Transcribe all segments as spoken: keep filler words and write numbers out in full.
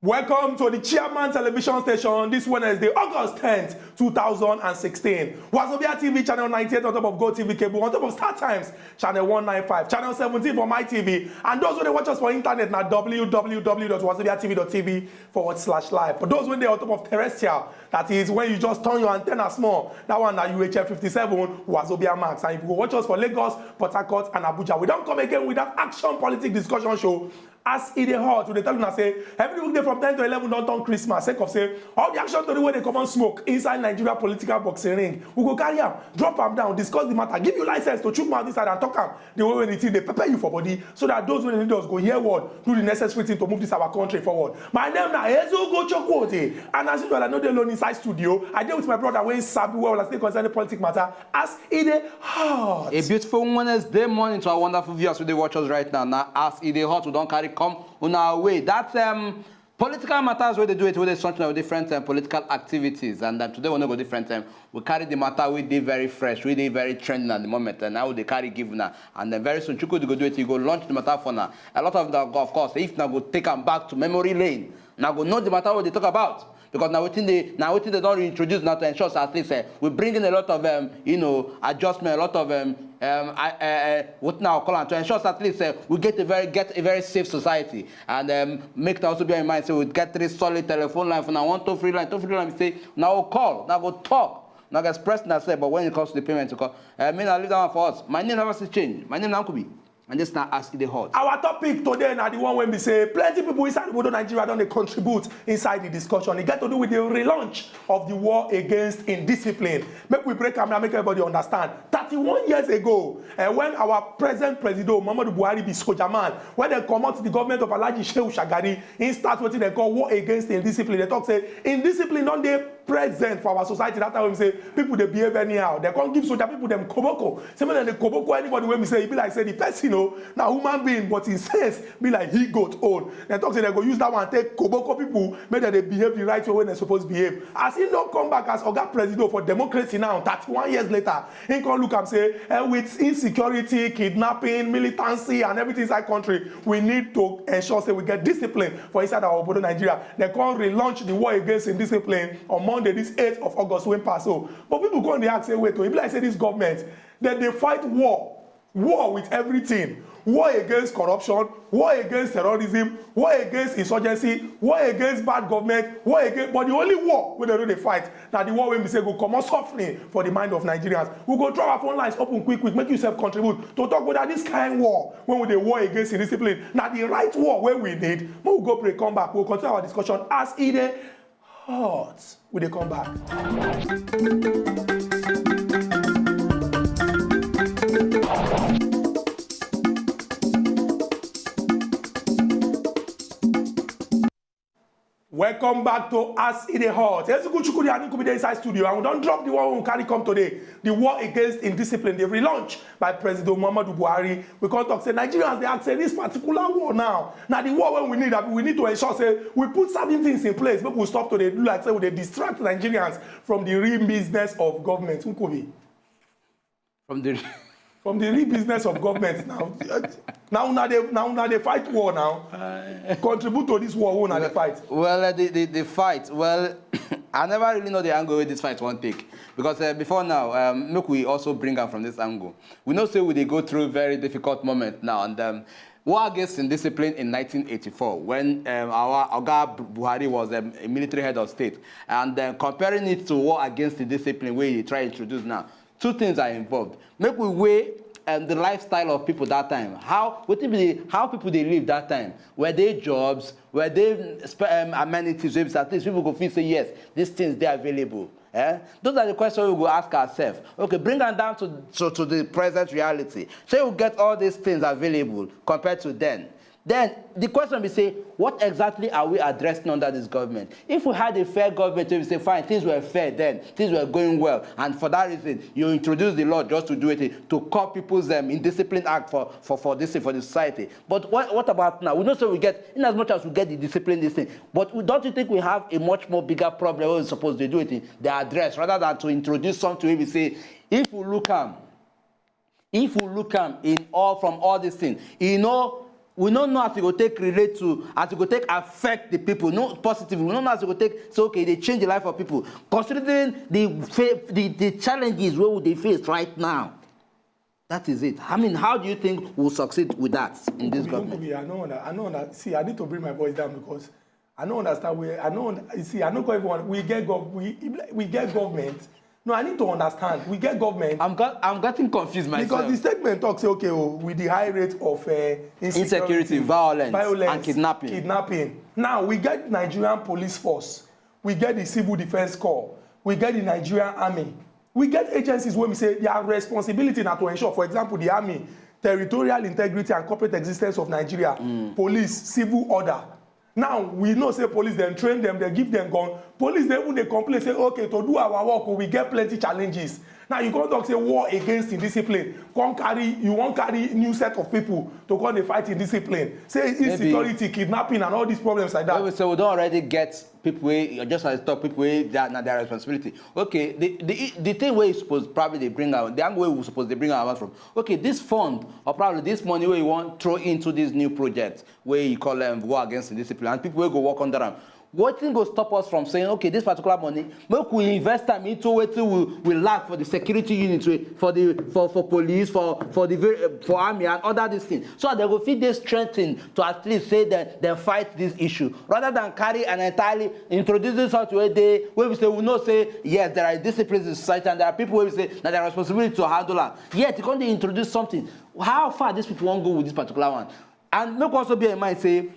Welcome to the Chairman Television Station this Wednesday, August tenth, two thousand and sixteen. Wazobia T V channel ninety-eight on top of Go T V cable, on top of Star Times channel one ninety-five, channel seventeen for my T V, and those who dey watch us for internet na w w w dot wazobia t v dot t v forward slash live. For those wey dey on top of terrestrial, that is when you just turn your antenna small, that one na U H F fifty-seven Wazobia Max. And if you go watch us for Lagos, Port Harcourt and Abuja, we don come again with that action politic discussion show. As e dey hot, we dey tell una say every weekday from ten to eleven don turn Christmas, sake of say all the action tori wey dey comot smoke inside Nigeria political boxing ring, we go carry am, drop am down, discuss the matter, give you license to chook mouth inside and talk am the way wey the thing dey pepper you for body, so that those wey dey need us go hear word, do the necessary thing to move this our country forward. My name na Ezugo Chukwuote, and as usual, I no dey alone inside studio. I dey with my brother wey sabi well as e concern the politic matter. As e dey hot. A beautiful Wednesday morning to our wonderful viewers wey dey watch us right now. Now, as e dey hot, we don carry come on our way. That um, political matters wey dey do it, wey dey something of different um, political activities. And um, today we no go different. Um, we carry the matter wey dey very fresh, wey dey very trending at the moment, and now we dey carry give una. And then very soon, Chukwudi go do it. He go launch the matter for now. A lot of them, of course, if na go take am back to memory lane, na go know the matter wey dey talk about. Because na wetin dey na wetin dey don reintroduce na to ensure say at least eh, we bring in a lot of um, you know adjustment, a lot of um, um, I, uh, uh, what now call am, to ensure say at least uh, we get a very get a very safe society, and um, make that also bear in mind say we get three solid telephone line for now, one toll free line, toll free line. We say now we call, now go talk, now go express na say, but when it comes to the payment, to call, uh, me na leave that one for us. My name never still change. My name na Nkubi. And this na as e dey hot. Our topic today na the one wey be say plenty people inside Obodo Nigeria don dey contribute inside the discussion. E get to do with the relaunch of the war against indiscipline. Make we break am now, make everybody understand. Thirty-one years ago, eh, when our present Presido Muhammadu Buhari be soldier man, when dem comot the government of Alhaji Shehu Shagari, he start wetin dem call war against indiscipline. Dem talk say indiscipline don dey present for our society. That time wey be say people dey behave anyhow, dem come give soldier people dem koboko. Say make dem dey koboko anybody wey be say e be like say the person o na human being, but in sense be like he goat own. Dem talk say dem go use that one take koboko people, make dem dey behave the right way wey dem suppose behave. As he don come back as Oga Presido for democracy now, thirty-one years later, he come look am say, eh, with insecurity, kidnapping, militancy and everything inside country, we need to ensure say we get discipline for inside our obodo Nigeria. Dem come relaunch the war against indiscipline on Monday, this eighth of August wey pass so. But people come dey ask say, wait o, e be like say this government, dem dey fight war, war with everything, war against corruption, war against terrorism, war against insurgency, war against bad government, war against, but the only war wey dem no dey fight na the war wey be say go comot suffering for the mind of Nigerians. We go throw our phone lines open quick quick, make you sef contribute to talk whether this kind war wey we dey war against indiscipline na the right war wey we need. Make we go break, come back, we go continue our discussion as e dey hot. We dey come back. Welcome back to As E Dey Hot. Ezuku Chukudi and Nkubi dey inside studio, and we don drop the one we carry come today, the war against indiscipline, the relaunch by President Muhammadu Buhari. We come talk say Nigerians dey ask say this particular war now, na the war wey we need, abi we need to ensure say we put certain things in place, make we stop to dey do like say we dey distract Nigerians from the real business of government. Nkubi. From the from the real business of government now. Now una dey now una dey fight war now. Contribute to this war wey una dey fight. Well, uh, the, the the fight. Well, I never really know the angle wey this fight wan take, because uh, before now, um, make we also bring am from this angle. We know say we dey go through very difficult moment now, and um, war against indiscipline in nineteen eighty-four when um, our Oga Bu- Buhari was um, a military head of state, and um, comparing it to war against indiscipline wey he try introduce now, two things are involved. Make we weigh um, the lifestyle of people that time. How wetin be the, how people dey live that time? Were they jobs? Were they spe- um, amenities? Wey be say at least people go feel say yes, these things dey available. Eh? Those are the questions we go ask ourselves. Okay, bring am down to, to, to the present reality. Say we get all these things available compared to then. Then the question be say, what exactly are we addressing under this government? If we had a fair government, we say fine, things were fair then, things were going well, and for that reason, you introduce the law just to do it to curb people's um, indiscipline act for for for this thing for the society. But what what about now? We know so we get in as much as we get the discipline this thing, but we, don't you think we have a much more bigger problem wey we suppose dey do it in the address rather than to introduce something wey be say if we look am if we look am in all from all this thing, e no We no know as e go take relate to, as e go take affect the people. No positive. We no know as e go take say, okay, dey change the life of people. Considering the fa-, the, the challenges wey we dey face right now, that is it. I mean, how do you think we'll succeed with that in this Kubi, government? Kubi, I know that. I know that. See, I need to bring my voice down because I don't understand where I don't you see. I don't go everyone. We get gov. We we get government. No, I need to understand. We get government. I'm got, I'm getting confused myself. Because the statement talks say, okay, oh, with the high rate of uh, insecurity, Insecurity, violence, violence, and kidnapping. Kidnapping. Now we get Nigerian police force, we get the civil defense corps, we get the Nigerian army, we get agencies where we say their responsibility now to ensure, for example, the army, territorial integrity and corporate existence of Nigeria, Mm. police, civil order. Now we know say police dem train dem, dem give dem gun. Police dem even dey complain say, okay, to do our work, we get plenty challenges. Now you come talk say war against indiscipline. Come carry, you wan carry new set of people to come dey fight indiscipline. Say insecurity, kidnapping, and all these problems like that. When we say we don already get people wey, just as I talk, people wey that na their responsibility. Okay, the the the thing wey you suppose probably dey bring out, the angle wey we suppose dey bring out from. Okay, this fund or probably this money wey you wan throw into this new project wey you call um, war against indiscipline and people wey go work under am. Wetin go stop us from saying, okay, this particular money, make we invest am into wetin we, we lack for the security unit, wey- for the for, for police, for for the very- uh, for army and other these things, so that they go fit dey strengthened to at least say that they fight this issue, rather than carry an entirely introducing something wey dey wey we say we know say yes, there are disciplines in society and there are people wey we say na their responsibility to handle am. Yet you come dey introduce something. How far these people wan go with this particular one? And make we also bear in mind say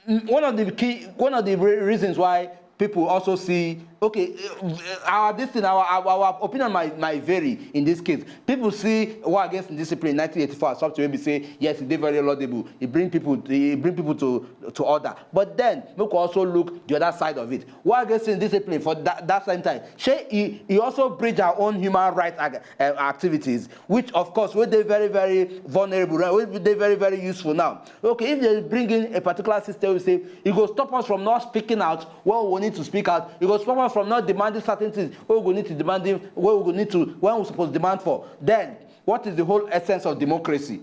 mm, one of the key, one of the re- reasons why people also see, okay, uh, our this thing, our, our, our opinion might, might vary in this case. People see war against indiscipline in nineteen eighty-four as something wey be say yes, e dey very laudable. E bring people, e bring people to to order. But then make we also look the other side of it. War against indiscipline for that, that same time, shey e e also bridge our own human rights ag- um, activities, which of course wey dey very very vulnerable, right? Wey dey very very useful now. Okay, if they bring in a particular system, we say e go stop us from not speaking out when we need to speak out. E go stop us from not demanding certain things wey we go need to demand, wey we go need to, when we suppose demand for. Then what is the whole essence of democracy?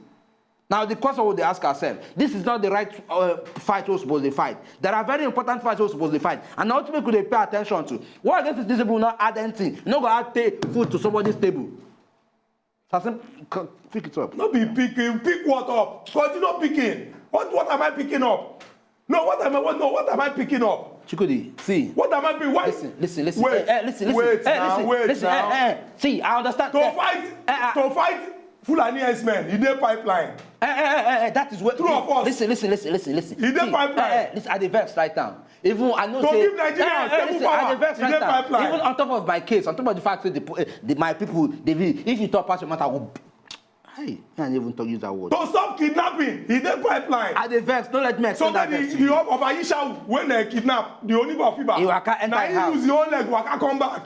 Now the question we dey ask ourselves, this is not the right uh, fight we suppose dey fight. There are very important fights we suppose dey fight, and na wetin make we dey pay attention to. War against these people no add anything. You no go add pay food to somebody's table. Sasim, c- pick it up. No be picking, pick what up? Continue picking. What what am I picking up? No, what am I what no, what am I picking up? Chikudi, see. What am I picking? Why? Listen, listen, listen. Wait, Eh, eh, listen, listen. wait Eh, now, listen, wait listen. now. Eh, eh. See, I understand. To Eh, fight, eh, eh. To fight Fulani herdsmen, e dey pipeline. Eh, eh, eh, eh, eh, that is what. True or false? Listen, listen, listen, listen, listen. E dey See, pipeline. Eh, eh, listen, I dey vex right now. Even I know To say give Nigerians eh, eh, stable listen, power, I dey vex e right dey now. Pipeline. Even on top of my case, on top of the fact say the, po- eh, the my people dey be, if you talk pass your matter, I go. Hey, I can't even talk use that word. To stop kidnapping, e dey pipeline. I dey vex. Don't let me So explain that that the, vex. the Oba Yishau when they kidnap the Oniba of Iba, He waka enter na him house. He use the whole leg waka come back.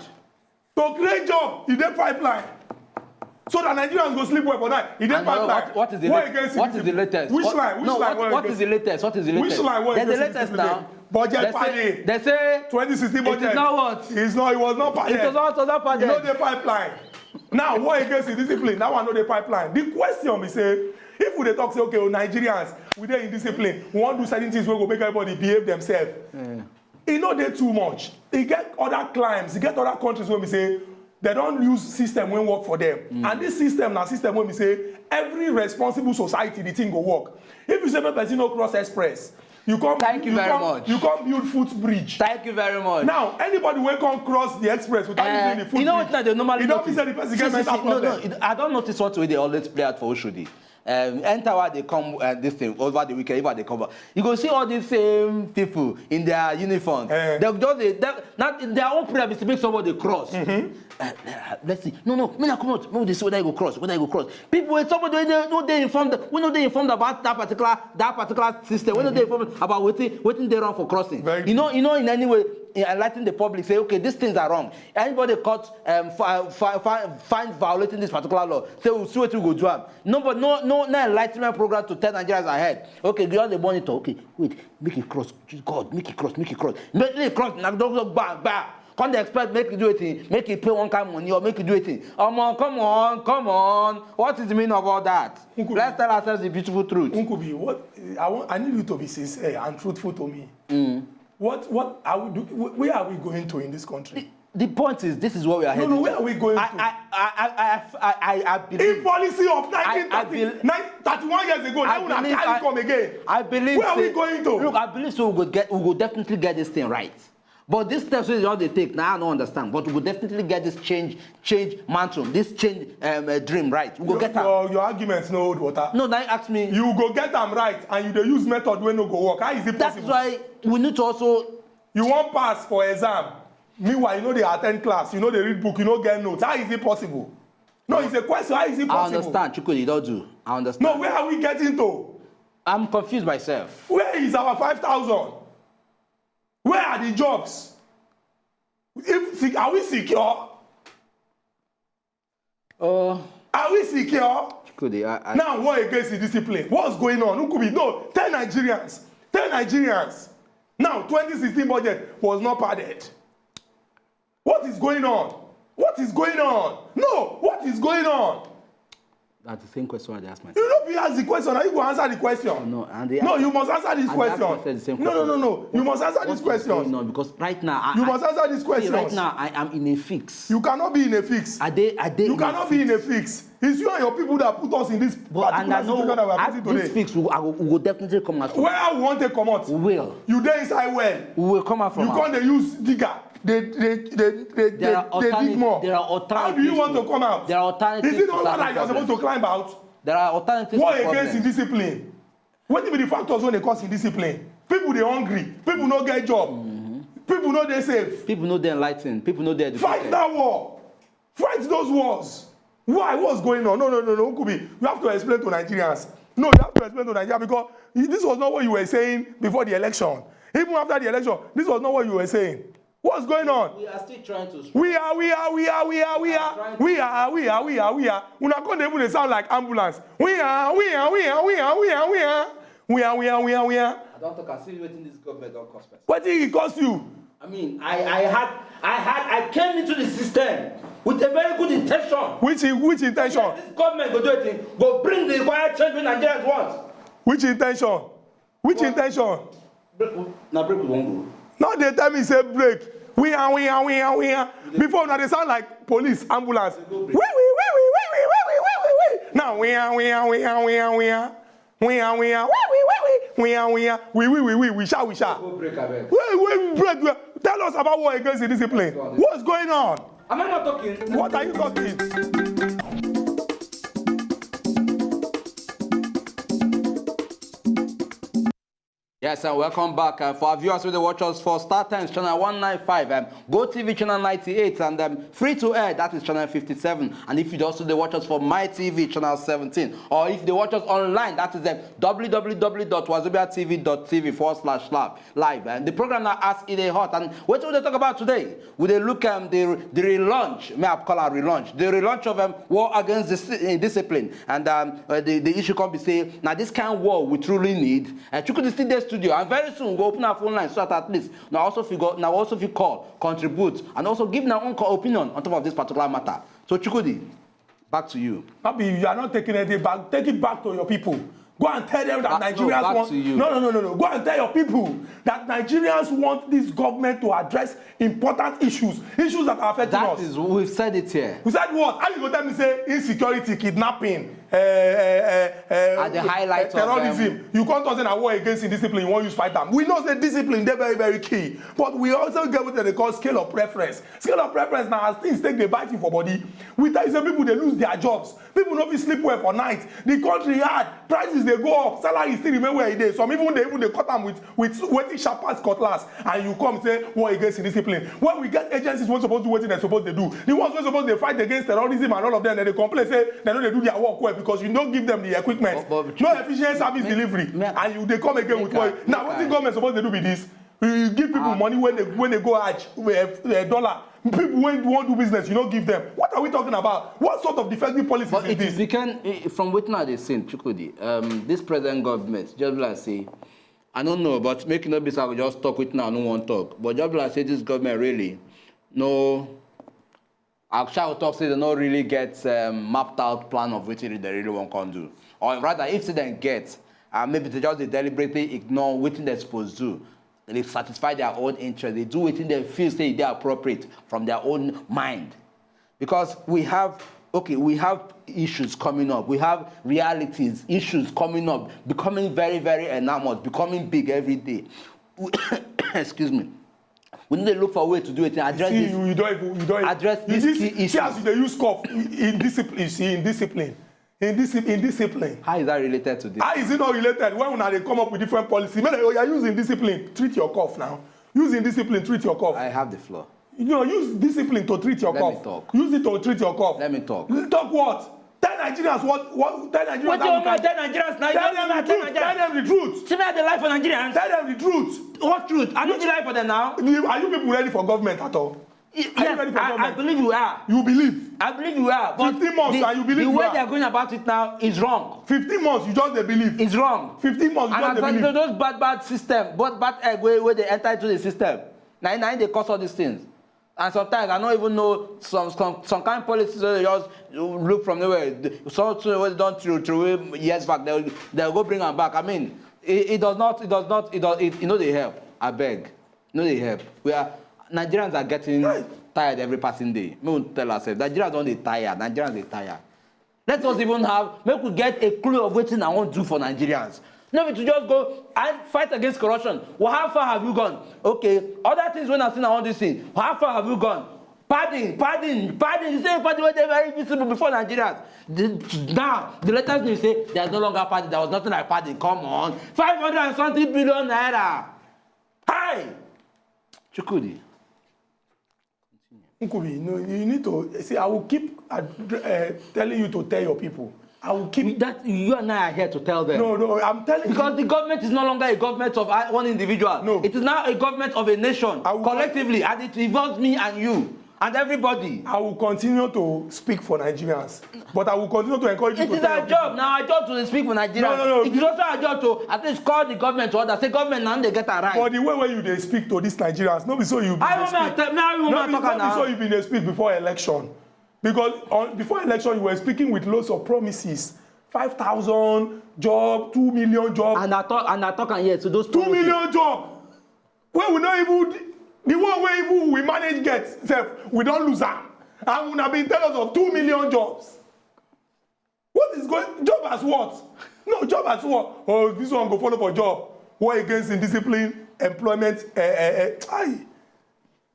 To create job, e dey pipeline. So that Nigerians go sleep well for night, e dey And, uh, pipeline. what- what is the War lat- against what is the indiscipline. Latest? Which What- line? Which no, line? what- War what is against the latest? What is the Which latest? line? War There's the against latest indiscipline. Now. Budget They say- padding. They say twenty sixteen it budget. Is not what? It's not. It was not padded. It was not, was not You know padded. The pipeline. Now, war against indiscipline. That one no dey pipeline. The question be say, if we dey talk say, okay, oh, Nigerians, we dey indiscipline. We wan do certain things wey go make everybody behave themselves. E no dey too much. E get other climes, e get other countries wey be say they don use system wey work for them. And this system na system wey be say every responsible society, the thing go work. If you say make person no cross express, you come Thank you you very come, much. You come build footbridge. Thank you very much. Now, anybody wey come cross the express without Eh, using the footbridge, you know what I dey normally e don notice? mean say the person See, get see, mental see, no, no, problem. I don notice what wey dey always play out for Oshodi. Um, enter where they come uh, this thing over the weekend. If they come back, you go see all these same people in their uniforms. Eh. They just dey, they, not their own prayer is to make somebody cross. Uh, uh, let's see. No, no, me na come out. No, this whether you go cross, whether you go cross. People, when somebody wey dey- no dey informed, we no dey informed about that particular that particular system. We no dey informed about wetin wetin dey wrong for crossing. Very You know, you know, in any way, enlighten the public. Say, okay, these things are wrong. Anybody caught um, fi, fi, fi, find violating this particular law, say we see wetin we go do am. No, but no, no, no enlightenment program to tell Nigerians ahead. Okay, you just dey monitor. Okay, wait, make it cross. God, make it cross, make it cross. Make it cross. Na don go gba gba. Come dey expect make you do wetin, make you pay one kind money or make you do wetin? Omo, come on, come on. What is the meaning of all that? Let's tell ourselves the beautiful truth. Nkubi, what I want, I need you to be sincere and truthful to me. Mm. What what are we do, where are we going to in this country? The point is, this is what we are heading. No, no, where are we going I, to? I, I, I, I, I believe. If policy of nineteen thirty, I, I be, nine, thirty-one years ago, now we carry come again. I believe. Where are we going to? Look, I believe so. We go get, we go definitely get this thing right. But these steps wey you just dey take, now I don't understand. But we go definitely get this change, change mantle, this change um, uh, dream right. We go your, get am. Your, your arguments no hold water. No, now you ask me. You go get am right, and you dey use method wey no go work. How is it possible? That's why we need to also. You wan pass for exam. Meanwhile, you no dey attend class, you no dey read book, you no get notes. How is it possible? No, it's a question. How is it possible? I understand, Chukwudi, you don't do. I understand. No, where are we getting to? I'm confused myself. Where is our five thousand? Where are the jobs? If, are we secure? Uh, are we secure? Chukwudi, I, I, now, war against the discipline. What's going on? Who could be? No, ten Nigerians. Ten Nigerians. Now, twenty sixteen budget was not padded. What is going on? What is going on? No, what is going on? That's the same question I asked myself. You know, if you ask the question, are you going to answer the question? No, and they no, you must answer this question. The same question. No, no, no, no. You must answer this question. No, because right now, I, you must answer this question. Right now, I am in a fix. You cannot be in a fix. Are they? Are they? You cannot be in a fix. It's you and your people that put us in this but, particular situation that we are facing today. This fix, we, I will, we will definitely come out. Where we want to come out? We will. You dey inside well. We will come out from. You can't use digger. They, they, they, they, they, they dig more. There are alternatives. How do you want to come out? There are alternatives. Is it not that you are supposed to climb out? There are alternatives. War against indiscipline. What be the factors wey dey cause indiscipline? People dey hungry. People no get job. Mm-hmm. People no dey safe. People no dey enlightened. People no dey educated. Fight that war. Fight those wars. Why? What's going on? No, no, no, no. Nkubi, you have to explain to Nigerians. No, you have to explain to Nigerians because this was not what you were saying before the election. Even after the election, this was not what you were saying. What's going on? We are still trying to. We are, we are, we are, we are, we are. We are, we are, we are, we are. Una come dey even dey sound like ambulance. We are, we are, we are, we are, we are, we are. We are, we are, we are, we are. I don't talk. I see wetin this government don cost person. Wetin e cost you? I mean, I, I had, I had, I came into the system with a very good intention. Which, which intention? This government go do a thing, go bring the required change wey Nigerians want. Which intention? Which intention? Break, na break we wan go. No dey tell me say break. We are, we are, we are, we are. Before una dey sound like police, ambulance. We, we, we, we, we, we, we, we, we, we, we. Now we are, we are, we are, we are, we are. We are, we are, we, we, we, we, we are, we are, we, we, we, we, we, sha, we, sha. Go break, abeg. Wait, wait, break, wait. Tell us about war against the discipline. What's going on? Am I not talking? What are you talking? Yes, and welcome back. Uh, for our viewers who dey watch us for Star Times channel one nine five, um, Go T V channel ninety-eight, and um, free to air, that is channel fifty-seven. And if you also dey watch us for My T V channel seventeen, or if you dey watch us online, that is um, w w w dot wazobia t v dot t v forward slash live. Live. And the program now as e dey hot. And wetin we dey talk about today? We dey look um, the the relaunch, may I call am relaunch, the relaunch of um, war against dis- uh, discipline. And um, uh, the, the issue come be say, na this kind war we truly need. Uh, Chukwudi still dey studio, and very soon we go open our phone line so that at least na also fit go, na also fit call, contribute, and also give na own co- opinion on top of this particular matter. So Chukwudi, back to you. Abi, you are not taking anything back. Take it back to your people. Go and tell them that Back- no, Nigerians back want. To you. No, no, no, no, no. Go and tell your people that Nigerians want this government to address important issues, issues that are affecting That us. Is, we've said it here. We said what? How you go tell me say insecurity, kidnapping, uh, uh, uh, At the highlight uh, of, terrorism? Um, You come talk say na war against indiscipline. You wan use fight am. We know say discipline dey very, very key, but we also get wetin dem dey call scale of preference. Scale of preference na as things take dey bite you for body. We tell you say people dey lose their jobs. People no fit sleep well for night. The country hard. Prices dey go up. Salary still remain where e dey. Some even dey even dey cut am with with wetin sharp pass cutlass. And you come say war against indiscipline. When we get agencies wey suppose do wetin dem suppose dey do, the ones wey suppose dey fight against terrorism and all of them, dem dey complain say dem no dey do their work well because you no give them the equipment. But- but- No efficient service delivery. And you dey come again with war. Now wetin government suppose dey do be this? You give people money when they when they go hajj, uh, uh, dollar. People when wan do business, you no give them. What are we talking about? What sort of defensive policies But is it this? Became, eh, from wetin I dey see, Chukwudi, um, this present government, just be like say, I don't know, but make e no be say I go just talk wetin I no wan talk. But just be like say this government really, No, I shall talk say they no really get um, mapped out plan of wetin they really wan come do. Or rather, if say dem get, uh, maybe they just dey deliberately ignore wetin dem suppose do. They satisfy their own interest. They do wetin dem feel say e dey appropriate from their own mind. Because we have, okay, we have issues coming up. We have realities, issues coming up, becoming very, very enormous, becoming big every day. Excuse me. We need to look for a way to do it. Address See, this. you, you don't even, you don't Address you this dis- key see issue. As you dey use cough in discipline, you see, in discipline, in discipline, in discipline. How is that related to this? How is it not related when una dey come up with different policy? Make dem, oh, you are using discipline, treat your cough now. Use in discipline, treat your cough. I have the floor. You know, use discipline to treat your Let me cough. Talk. Use it to treat your cough. Let me talk. Talk what? Tell Nigerians what, what tell Nigerians What do how you we want can- to tell Nigerians now? You Tell don't them the tell truth. Tell Nigerians. Them the truth. See me at the life for Nigerians. Tell them the truth. What truth? I don't lie for them now. The- Are you people ready for government at all? Yes, Are you ready for I, I government? Believe you are. You believe. I believe you are. But Fifteen months the, and you believe the you way are. They are going about it now is wrong. Fifteen months, you just dey believe. It's wrong. Fifteen months, you And just I'm dey telling you, believe. Those bad, bad system, bad, bad egg wey wey dey enter into the system. Na na dey cause all these things. And sometimes I don't even know some some, some kind of policies wey dey just look from nowhere. Something wey don throw throw away years back, they they go bring am back. I mean, it, it does not, it does not, it does it, it no dey help. I beg, no dey help. We are Nigerians are getting tired every passing day. Make we tell ourselves, Nigerians don dey tire. Nigerians dey tire. Let us even have, make we get a clue of wetin I wan do for Nigerians. No be to just go and fight against corruption. Well, how far have you gone? Okay, other things wey I say I wan do, see, how far have you gone? Pardon, pardon, pardon. You say pardon wey dey very visible before Nigerians. The, now, the latest news say there's no longer pardon. There was nothing like pardon. Come on. Five hundred and something billion naira. Hi! Chukwudi. Nkubi, no, you need to see. I will keep uh, telling you to tell your people. I will keep. That you and I are here to tell them. No, no, I'm telling Because you. The government is no longer a government of uh, one individual. No. It is now a government of a nation, I will- collectively, and it involves me and you and everybody. I will continue to speak for Nigerians, but I will continue to encourage you It to is tell our your people. Job now. Our job to speak for Nigeria. No, no, no. It is also our job to at least call the government to order. Say government now they get a right. But the way wey you dey speak to this Nigerians, no be so you be I dey want speak. to tell now. I No want be, to talk no be so now. You be dey speak before election, because on, before election you were speaking with loads of promises, five thousand job, two million job, And I talk and I talk and yet, so those two promises- million job. When we no even the one wey even we manage get sef, we don lose am, and una bin tell us of two million jobs. What is going? Job as what? No, job as what? Oh, this one go follow for job. War against indiscipline, employment. Eh, eh, eh. Aye,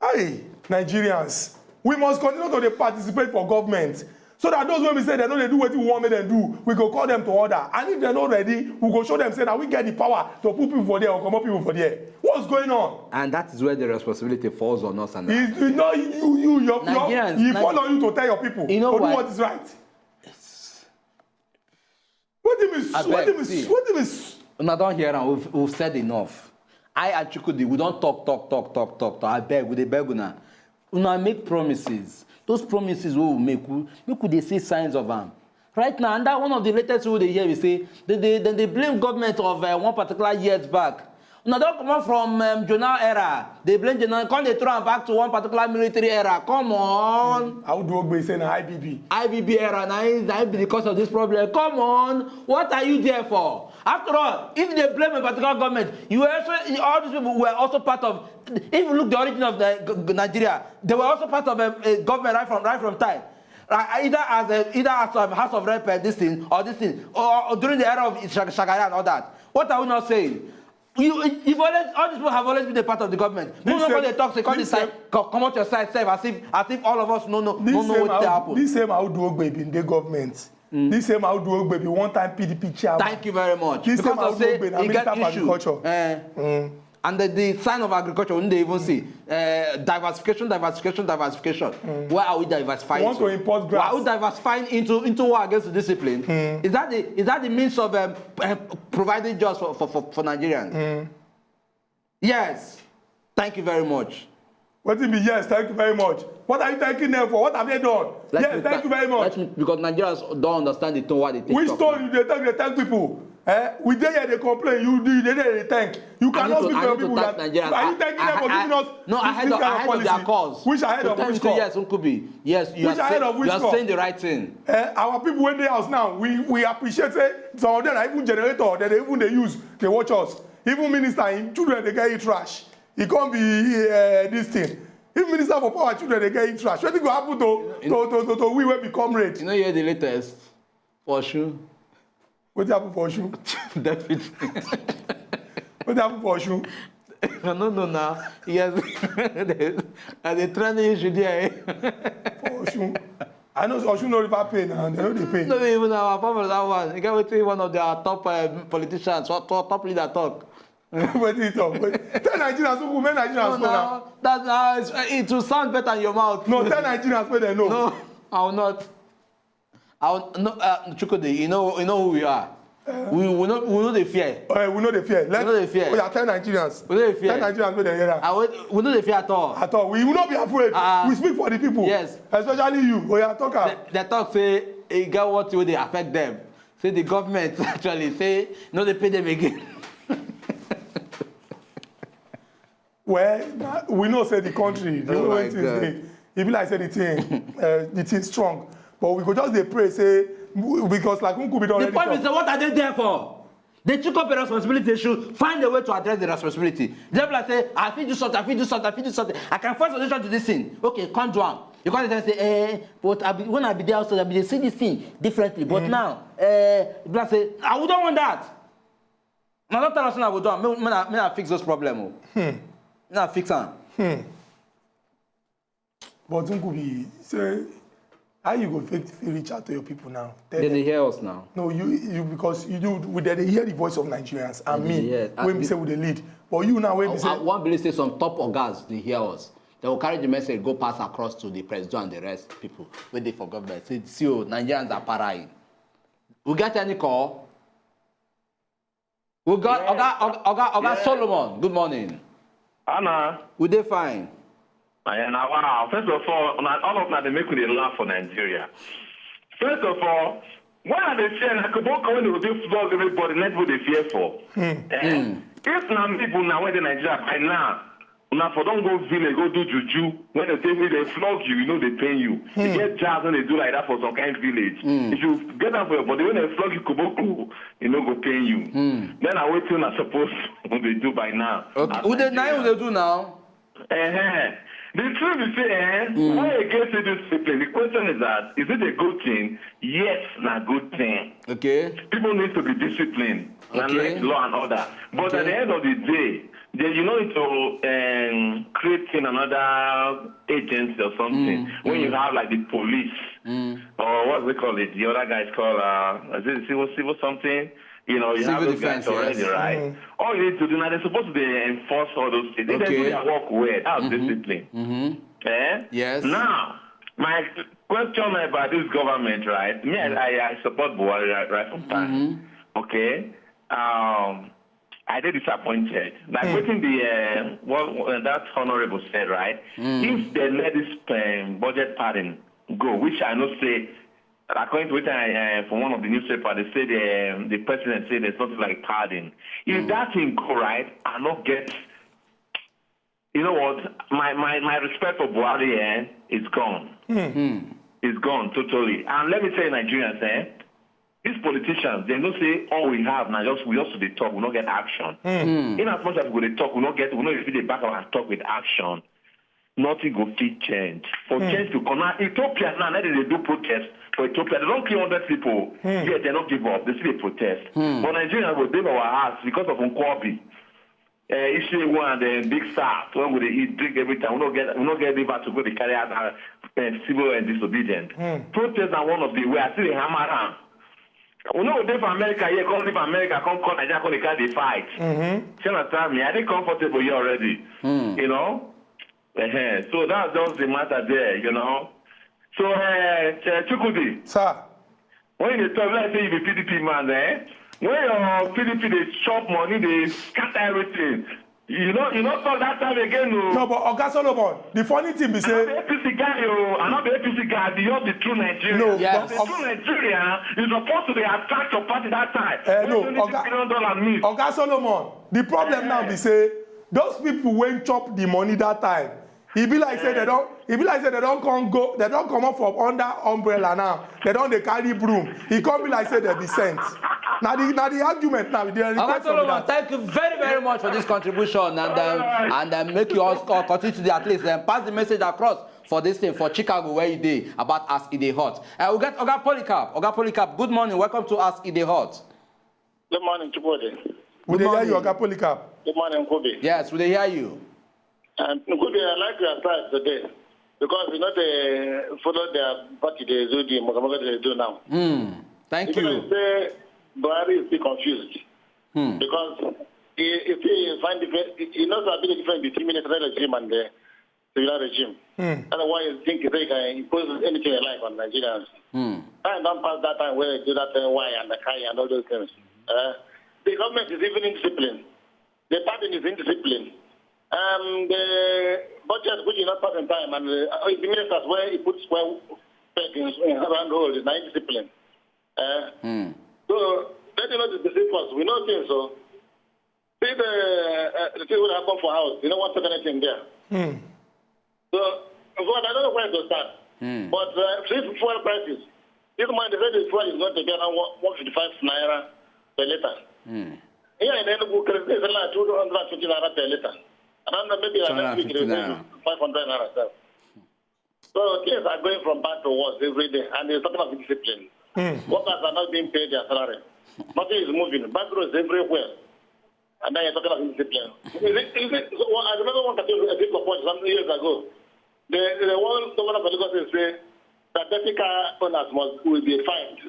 aye, Nigerians, we must continue to dey participate for government, so that those wey be say dem no dey do wetin we wan make dem do, we go call dem to order, and if dem no ready, we go show dem say na we get the power to put people for there or comot people for there. What's going on? And that is where the responsibility falls on us. And Is you know you you your your Nigerians, e Nige- fall on you to tell your people You know to do why? What is right. What do you mean? Abeg, What do you mean? See. What do you mean? Una don hear am. We've, we've said enough. I and Chukwudi, we don talk, talk, talk, talk, talk, talk. I beg, we dey beg una. Una make promises. Those promises wey we make, we, make we dey see signs of am. Right now, and that one of the latest wey we dey hear be say they dey dem dey blame government of uh, one particular years back. Una don comot from um, Jonah era. Dey blame Jonah, come dey throw am back to one particular military era. Come on. Audu Ogbe say na I B B. I B B era na im na im be the cause of this problem. Come on, what are you there for? After all, if they blame a particular government, you were also, all these people were also part of. If you look the origin of the, G- G- Nigeria, they were also part of a, a government right from right from time, right? Either as a, either as a House of Rep, uh, this thing or this thing, or, or during the era of Shag- Shagari and all that. What are we not saying? You, you've always, all these people have always been a part of the government. No, This nobody same- talks. They call this this side, same- co- come out your side, self, as if, as if all of us no no This no know same what dey Audu, happen. This same Audu Ogbe bin dey government. This same Audu Ogbe be one time P D P chairman. Thank you very much. This same Because of Audu say Ogbe na e get minister for issue. agriculture. Eh. And the, the sign of agriculture, we dey even see uh, diversification, diversification, diversification. Why are we diversifying? We want to import grass. Why are we diversifying into into war against the discipline? Is that the is that the means of um, uh, providing jobs for for, for, for Nigerians? Yes. Thank you very much. Wetin be yes? Thank you very much. What are you thanking them for? What have they done? Let Yes, me thank tha- you very much. let me- because Nigerians don't understand the tone why they take Which talk. tone you dey tell dey tell people? Eh, we dey here dey complain, you dey dey dey thank. You cannot speak to your people. Are you thanking them for giving us this kind of policy? Which ahead of which call? Yes, Nkubi. Yes, you are saying the right thing. Eh, our people wey dey house now, we we appreciate say some of them na even generator dem dey even dey use dey watch us. Even minister, him children dey get e trash. E come be eh, this thing. If minister for power children dey get e trash, wetin go happen to to to to to we wey be comrade? You no hear the latest for Osun? Wetin happen for Osun? Deputy. Wetin happen for Osun? I no know now. Yes. As a trending issue there. For Osun. I know Osun no River pay now. They no dey pay. No be even our apart from that one. You get wetin one of their top uh, politicians, top, top leader talk. Wetin he talk? Tell Nigerians, who make Nigerians know now. That uh, it will sound better in your mouth. No, tell Nigerians where they know. No, I will not. I will, no, uh, Chukwudi, you know, you know who we are. We we no we no dey fear. Uh, we no dey fear. Let, we no dey fear. Oh, yeah, tell Nigerians. We no dey fear. Tell Nigerians where they hear. We no dey fear at all. At all. We will not be afraid. Uh, we speak for the people. Yes. Especially you. Oh, yeah, talk am. They, they talk say e get what wey dey affect them. Say the government actually say no dey pay them again. Well, we know say the country, the way things dey, e be like say the thing, uh, the thing strong. But we go just dey pray say because like Nkubi don already talk. The point is say what are they there for? They took up a responsibility. They should find a way to address the responsibility. They be like say I fit do something, I fit do something, I fit do something. I can find solution to this thing. Okay, come do am. You come dey say eh, but I be, when I be there outside, I be dey see this thing differently. But now, eh, be like say I wouldn't want that. Now don't tell us I go do am. Make I fix this problem. Oh. Hmm. Make I fix am. Hmm. But Nkubi, say how you go fit fit reach out to your people now? They dey hear us now. No, you you because you do we dey hear the voice of Nigerians and me wey be say we dey lead. But you now wey be say I wan believe say some top ogas dey hear us. They will carry the message go pass across to the president and the rest people wey dey for government. Say see o, Nigerians are paraing. We get any call? We got Oga Oga Oga Solomon. Good morning. Anna. We dey fine. Anna, wow. First of all, una, all of una dey make me dey laugh for Nigeria. First of all, why are they saying like Koboko when they dey flog everybody, let what they fear for? Hmm. Eh? Hmm. If na me, na when the Nigeria by now, una for don go village go do juju. When they take me, they flog you, you know they pain you. Hmm. You get jazz when they do like that for some kind of village. Hmm. If you get that for your body, when they flog you, Koboko, e no go pain you. Hmm. Then I wait till I suppose what they do by now. Okay. Who they now? Who they do now? Uh-huh. The truth is say, eh, mm. Why against discipline? The question is that is it a good thing? Yes, na good thing. Okay. People need to be disciplined. Okay. And like law and order. But okay. At the end of the day, then you know to um, creating another agency or something mm. When mm. You have like the police mm. Or what we call it, the other guys call uh, is it civil civil something? You know, you civil have those defense, guys already, yes. Right? Mm. All you need to do now, they're supposed to be enforce all those things. They okay. Do their work well. That's mm-hmm. Discipline. Mm-hmm. Eh? Yes. Now, my question about this government, right? Me, mm-hmm. I, I support Buhari right, right from time. Mm-hmm. Okay. Um, I did disappointed. Like mm. Waiting the uh, what uh, that honorable said, right? Mm. If they let this um, budget padding go, which I know say according to what I uh, from one of the newspaper, they say the um, the president said there's nothing like pardon. If mm. That thing go right, I not get. You know what? My my my respect for Buhari eh, is gone. Mm. It's gone totally. And let me tell you, Nigerians, eh, these politicians, they know say all we have now just we also they talk, we not get action. Mm. In as much as we they talk, we not get, we not even the back of our talk with action. Nothing go fit change. For mm. Change to come now, Ethiopia now, now they do protest for Ethiopia. They don't kill hundred people. Mm. Yet they don't give up. They still dey protest. Mm. But Nigeria will give our hearts because of Nkwobi. Uh, issue one, the big south when we dey eat, drink every time. We don't get, we don't get river to go to carry out our uh, civil and disobedient. Mm. Protest are one of the way I see the hammer around. We know they for America here, come leave America, come call Nigeria, come they carry the fight. Mm-hmm. Shall I tell me? I think comfortable here already. Mm. You know. Uh-huh. So that's just the matter there, you know. So, uh, Chukwudi, sir, when you talk like say you be P D P man, eh? When your P D P they chop money, they scatter everything. You know, you know, talk that time again, no. No, but Oga Solomon, the funny thing be I no be say A P C guy, oh. I no be A P C guy. I be just the true Nigeria. No, Yes. The but true Nigeria is supposed to be attacked your party that time. Eh, no, When twenty-six billion dollar meet. Oga Solomon, the problem now be say those people wey chop the money that time, e be like say they don e be like say they don come go they don comot from under umbrella now, they don dey carry broom, e come be like say they be sent. Na the na the argument now, the Oga request of Solomon, that. Thank you very, very much for this contribution, and um, and um, make you all co- continue to dey at least um, pass the message across for this thing for Chicago where you dey about as e dey hot. Uh, we get Oga Polycarp. Oga Polycarp, good morning. Welcome to As E Dey Hot. Good morning, Chibode. We Good dey hear you, morning. Oga Polycarp. Good morning, Kobe. Yes, we dey hear you. And Kobe, I like your side today because you know they follow their party they do the Mogamoga they do now. Mm. Thank People you. Say Buhari is still confused Hmm. because he, he still find different. He, he knows a big difference between military regime and the civilian regime. Hmm. That's why you think they can impose anything they like on Nigerians. Hmm. Time don't pass that time where they do that uh, why and the kai and all those things. Uh, the government is even indisciplined. The party is indisciplined. Um, the budget which is not passing time and uh, the ministers where he puts well peg in, in around hole is not indiscipline. Uh, Hmm. So let you know the deceit was. We know things so. See the uh, the thing will happen for house. You know what talk anything there. Hmm. So God, I don't know where to start. Hmm. But uh, see fuel prices. This month they say the fuel is going to be around one- 155 naira per liter. Hmm. Here in Enugu, currently it's like 250 naira per liter. And I'm not maybe next week 250 it's naira. 500 naira. So. So things are going from bad to worse every day, and they're talking of discipline. Hmm. Workers are not being paid their salary. Nothing is moving. Bank roads everywhere. And then you're talking of discipline. Is it, is it, so, well, I remember one particular a big point some years ago. The, the one governor of Lagos State say that debit card owners must will be fined.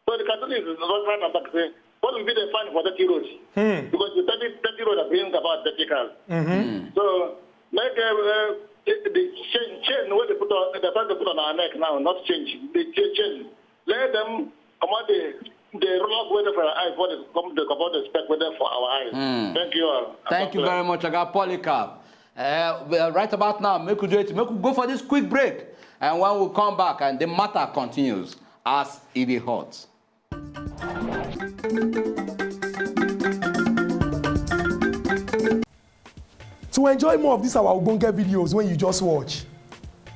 So the Catholics is not right and back say what will be the fine for dirty road? Hmm. Because the dirty, dirty road are bringing about dirty cars. Mm-hmm. So make uh, uh, the the chain chain where they put on the fact they put on our neck now, not change the chain. Chain. Let them come out the the roll up weather for our eyes. What is come the come out the spec weather for our eyes. Hmm. Thank you all. Thank you very much, Oga Polycarp. Uh, well, right about now, make we do it. Make we go for this quick break, and when we come back, and the matter continues as e dey hot. To enjoy more of these our ogbonge videos when you just watch,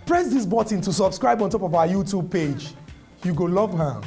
press this button to subscribe on top of our YouTube page. You go love am.